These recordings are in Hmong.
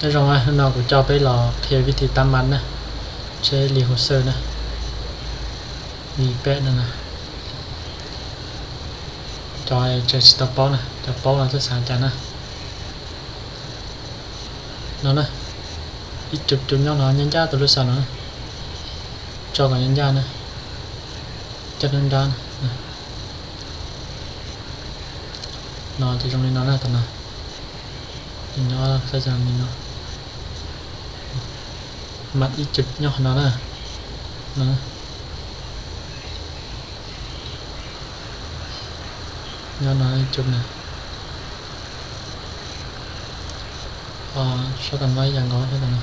Nyob zoo, hnub no kuv coj peb los qhia vib thi tab mas na, seb li hauv xawj na, li peb no na. Cov tseem tsis tau paub na, cov paub no txhob xav cas na. No na, ib cub cub nyob no, nyob ncaj tus lub xav no na, tso kom nyob ncaj na, coj nruab nrab na. No ces zoo li no na, tam no nyob xab cas li no, mas ib cub nyob qhov no na. Nyob no ib cub na. Sab tas no ib yam nkaus, sab tas no.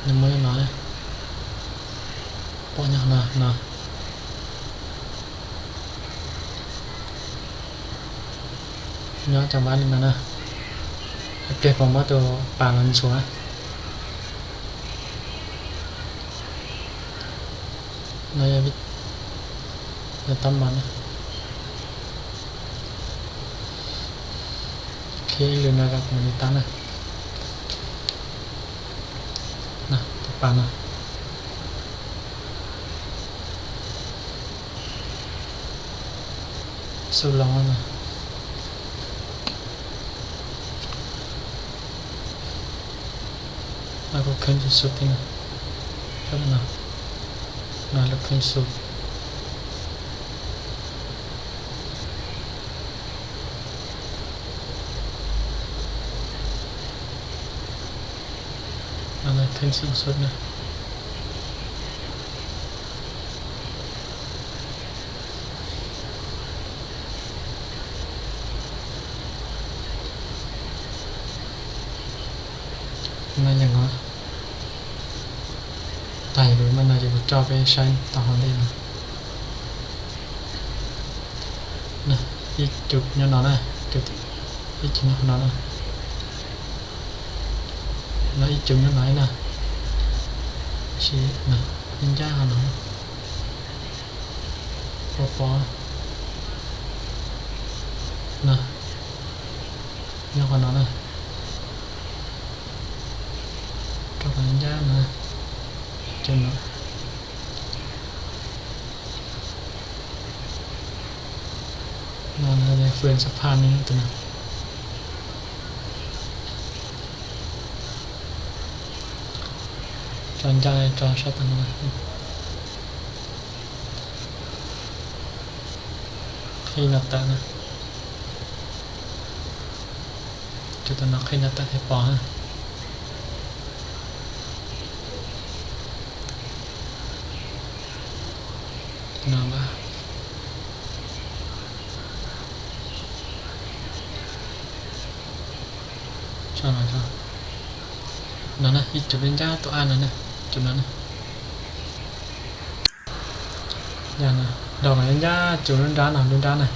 Nws muaj nyob no, pom nyob no no. Nyob cov vab li no na, ib pliag puas muab tus pas los ntxuav. No yog tab mas na, khib lwm no rau kuv li tab na. Tus pas no xub los na. No kuv khwb xub xub thiab na, no lub khwb xub. No khwb xub xub na. No yog no, tag no ces kuv coj peb saib tau hauv ntej no. Ib cub nyob no na, ib cub nyob no na, no ib cub nyob no na, ib ncaj qhov no, pom pom na, nyob qhov no na, rau qhov ncaj no, cub no. No fwm xab phaj no tus no. Tso ncaj tso sab tas no. Qhib no tawm na. Cov tus no qhib no tawm thiaj pom na. No, no na, ib cub ncaj tus ab no na, cub no na. Yog no, rau qhov ncaj cub lub nrab no, lub nrab na,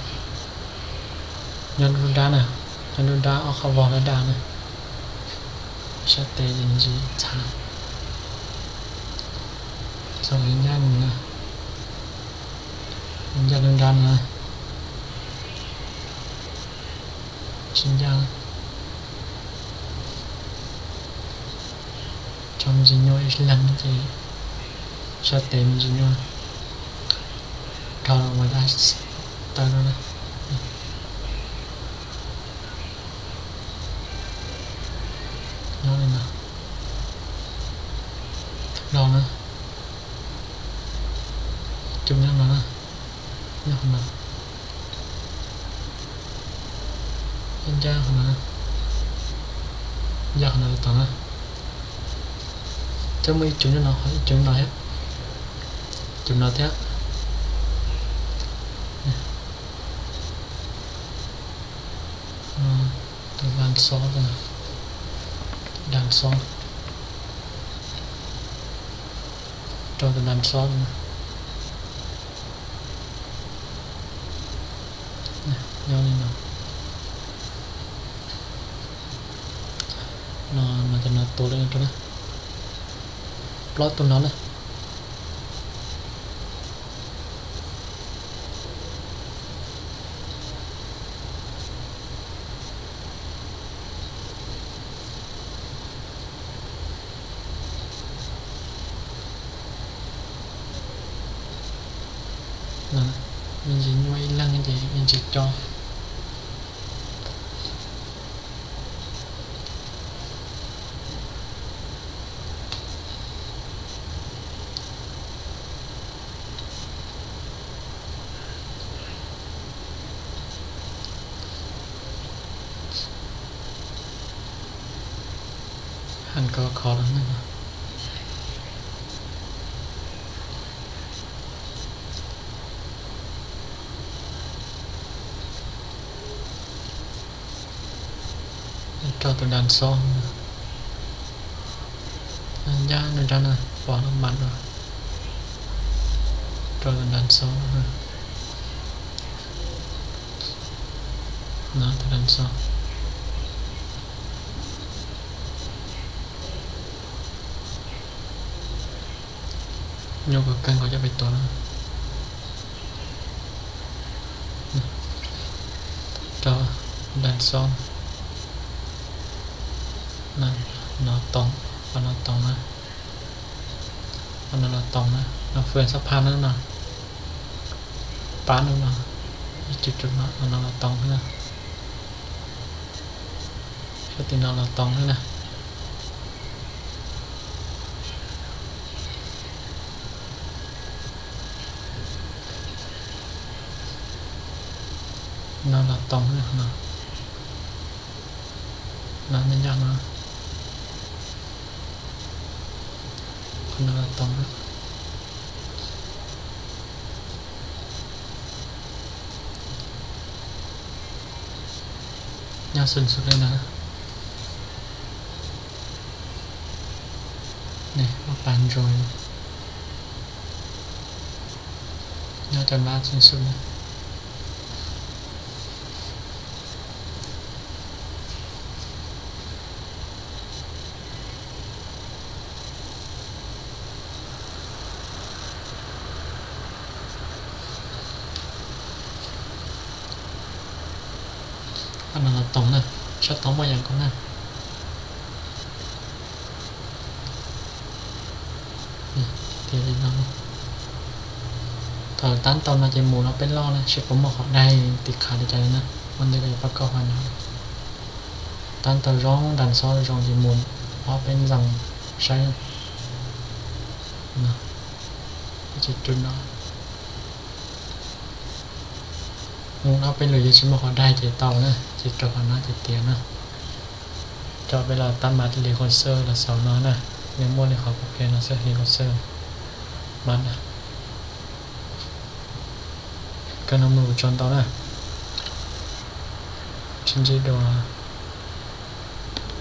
nyob lub nrab na, nyob lub nrab ob qhov vog lub nrab na. Sab tes ntsis txhav, txog ncaj no na, ncaj lub nrab no na. Tsis ncaj, tso me ntsis nyuaj ib leeg ces sab tes me ntsis nyuaj, rho los ua dab taw no na. Nyob li no, los na, cub nyob no na, nyob qhov no, ncaj qhov no, ncaj qhov no tod na. Thiab muaj ib cub nyob no, ib cub no thiab, cub no thiab. Tus dan xob, dan xob, rau tus dan xob no. Nyob li no, no, no cov no tua li no rau na, plaub tus no na. Tsis nyuaj ib leeg ces yeej tsis co. Hab koj kho lawm ne. Rau tus đằng sau. Ncaj nws rau na, pom lub mas no. Rau tus đằng sau. No tus đằng sau. Nyuaj kawg kawg, koj coj pem tuaj na. Rau đằng sau. No toos, qhov no toos na. Qhov no los toos na, no fwj xab phaj na no. Pab no no, ib co cov no, qhov no los toos na. Sab tim no los toos na. No los toos na no. No nyob nyob no. Qhov no los toos na. Nyob xwb xwb li na. Muaj pas ntsuas nyob cov nab xwb xwb na. Qhov no los toos na, sab tod muaj yam nkaus na. Thaum tab tau no ces mus no peb loj na, seb puas muaj qhov daig tim qhav li cas li na. Ua ntej ko pab koj ho no. Tab tau zoo, đằng sau zoo ces mus ob peb ntxees saib. Mus ob peb lwm yog tsis muaj qhov daig ces tau na, ces rau qhov no ces tiav na. Coj peb los tab mas li hồ sơ los xaus no na, nws muaj li qhov kuv qhia no xwb, li hồ sơ mas na. Kawg no mus tsaug ntau na, sib ntsib dua.